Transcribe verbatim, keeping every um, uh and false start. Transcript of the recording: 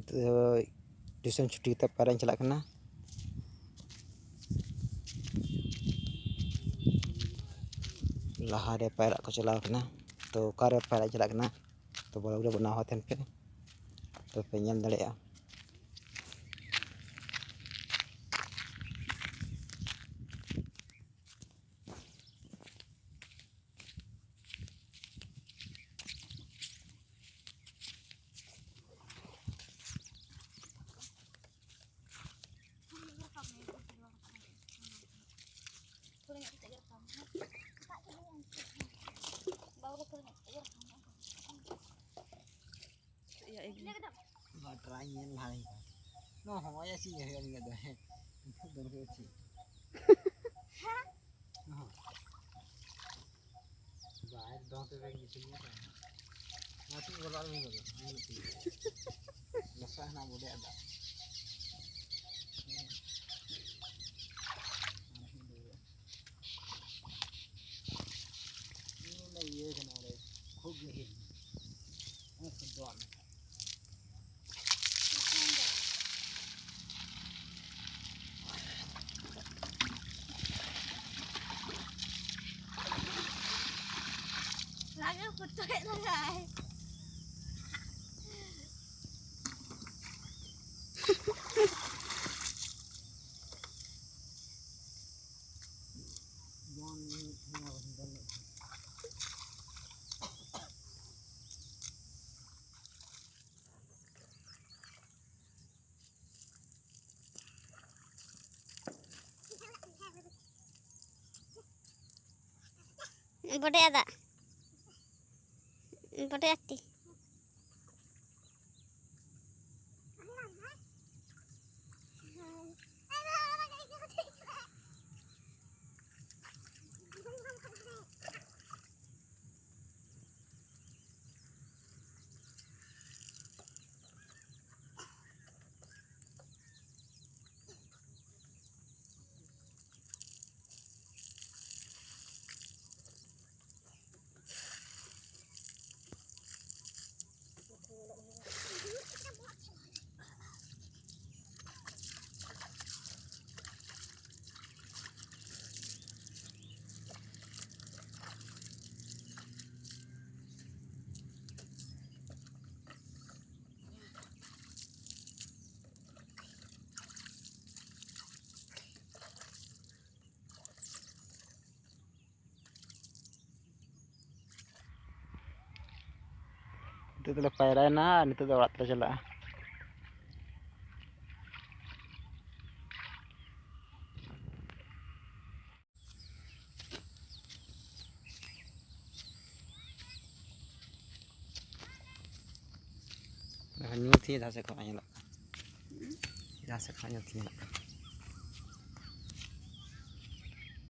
ᱛᱚ, ᱴᱤᱭᱩᱥᱚᱱ ᱪᱷᱩᱴᱤ ᱠᱟᱛᱮ ᱯᱟᱭᱨᱟᱜ ᱤᱧ ᱪᱟᱞᱟᱜ ᱠᱟᱱᱟ᱾ ᱞᱟᱦᱟᱨᱮ ᱯᱟᱭᱨᱟᱜ ᱠᱚ ᱪᱟᱞᱟᱣ ᱠᱟᱱᱟ᱾ ᱛᱚ, ᱚᱠᱟᱨᱮ ᱯᱟᱭᱨᱟᱜ ᱤᱧ ᱪᱟᱞᱟᱜ ᱠᱟᱱᱟ, ᱛᱚ, ᱵᱞᱚᱜᱽ ᱨᱮ ᱵᱮᱱᱟᱣ ᱛᱟᱦᱮᱱ ᱯᱮ, ᱛᱚ ᱯᱮ ᱧᱮᱞ ᱫᱟᱲᱮᱭᱟᱜᱼᱟ᱾ ᱤᱭᱟᱹ, ᱤᱭᱟᱹ᱾ ᱱᱚᱣᱟ ᱴᱨᱟᱭ ᱧᱮᱞ ᱞᱟᱦᱟ ᱦᱩᱭᱩᱜᱼᱟ᱾ ᱱᱚᱣᱟ ᱦᱚᱸ ᱟᱭᱟᱜ ᱪᱮᱫ ᱦᱩᱭᱩᱜᱼᱟ ᱱᱤᱭᱟᱹ ᱫᱚ᱾ ᱦᱮᱸ᱾ ᱱᱤᱛᱚᱜ ᱫᱚ ᱱᱚᱰᱮ ᱪᱮᱫ? ᱦᱚᱸ᱾ ᱵᱟᱭ ᱫᱚᱦᱚ ᱛᱮ ᱵᱟᱝ ᱜᱤᱛᱤᱡ ᱧᱚᱜ ᱠᱟᱱᱟ᱾ ᱱᱚᱣᱟ ᱪᱮᱫ ᱵᱚᱞᱚ ᱟᱞᱚᱢ ᱵᱚᱞᱚ᱾ ᱱᱚᱣᱟ ᱪᱮᱫ? ᱞᱚᱥᱚᱫ ᱦᱮᱱᱟᱜ ᱵᱚᱰᱮ ᱟᱫᱟ᱾ ᱦᱮᱸ᱾ ᱟᱨᱦᱚᱸ ᱫᱩᱲᱩᱵ᱾ ᱤᱧ ᱢᱮᱱᱫᱟ ᱤᱭᱟᱹ ᱠᱟᱱᱟ ᱚᱸᱰᱮ, ᱠᱷᱩᱵ ᱜᱟᱹᱦᱤᱨ᱾ ᱚᱱᱟ ᱠᱚ ᱫᱚᱱ᱾ ᱞᱟᱜᱟ ᱯᱷᱳᱴᱳᱭᱮᱫ ᱞᱟᱜᱟᱭ᱾ ᱵᱚᱰᱮ ᱟᱫᱟ᱾ ᱵᱚᱰᱮ ᱟᱛᱤ᱾ ᱱᱤᱛᱚᱜ ᱫᱚᱞᱮ ᱯᱟᱭᱨᱟᱭᱮᱱᱟ ᱟᱨ ᱱᱤᱛᱚᱜ ᱫᱚ ᱚᱲᱟᱜ ᱛᱮᱞᱮ ᱪᱟᱞᱟᱜᱼᱟ᱾ ᱧᱩᱛ ᱜᱮ ᱡᱟᱦᱟᱸ ᱥᱮᱫ ᱠᱷᱚᱱᱟᱜ ᱧᱮᱞᱚᱜ ᱠᱟᱱᱟ, ᱡᱟᱦᱟᱸ ᱥᱮᱫ ᱠᱷᱚᱱᱟᱜ ᱧᱩᱛ ᱜᱮ ᱧᱮᱞᱚᱜ ᱠᱟᱱᱟ᱾